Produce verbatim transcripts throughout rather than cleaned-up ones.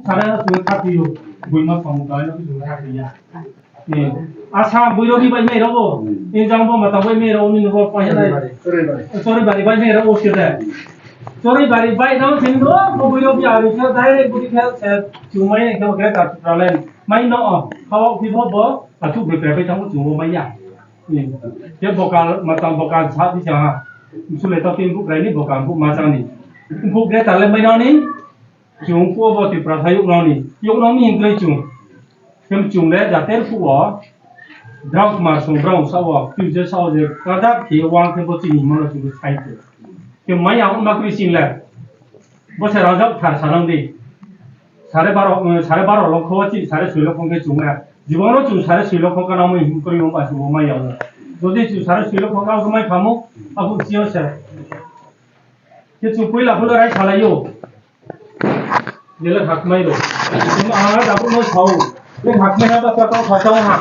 Sara no chung kha tui ou, boima samung tang no chung kha tui ya. Asa boi rao ni bai mai rao o, ni jang bo ma tang bai mai rao ni nubo pai ya nai. Choribari bai mai rao o se de. Choribari bai rao se no bo boi rao bi ari khe direct bodi khe se chung mai khe khe ta Tipraland. Mai no o, ha o phi bo bo, a chu boi khe bai tang bo chung bo mai ya. Khe boka ma tang boka sa di sa ha. Sule ta tin bu krai ni boka bu ma sa ni. Bu khe ta le mai no ni. Chung phuh bo Tiprasa youh nang ni, youh nang ni hing kroi chung. Khe chung le jater phuh wo, drao kma song brao sa wo, tui je sa wo je, kadak khe wang khe bo chini hingmo no chung sai khe. Khe mai ya ongma kroi ching le. Bo se rajak thar sa nang di. Sare baro, eh, sare baro lokho wo chini sare soi lokho khe chung le. Jibon no chung sare soi lokho ka nang mi hing kroi ongba chung bo mai ya ong. Jodi chung sare soi lokho ka nang mai phamo, abo chi yo se. Khe chung poila phuh le rai salai ou. Ni le hakmai rao. Ang le dabu no sao. Le hakmai ha ba ta kau pha sao ha.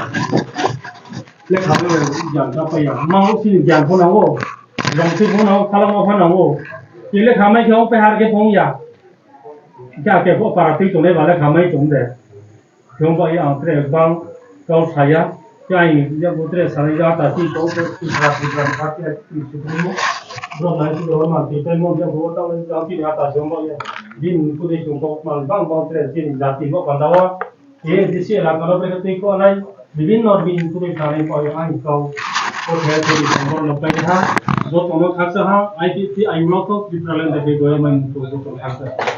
Le kha le gian ta pai ya. Ma o si gian pho nang ou. Rong si pho nang ou. Khala ma pho nang ou. Ni le khamai khe ong pe har khe phong ya. Khe ake pho para tui tongnai ba le khamai tong de. Khe ong ba ye ang tre bang kau sa ya. Khe ang ya bo tre sa ya ta si kau tre si sa si sa sa si si si. Bro nai si bro ma si pe mo ya bo ta le ta si ya ta si ong ba ye. Din ku de chung kau ma bang bang tre si jati bo panda wa. Khe di si la kalo pe tui ko nai. Bibin nor bin ku de sa nai ko ye ang kau. Ko the ko di bang bang lo pe ha. Bo ko no khaksa ha. I T T I lo ko di pralen de ke go ya mai ko ko khaksa.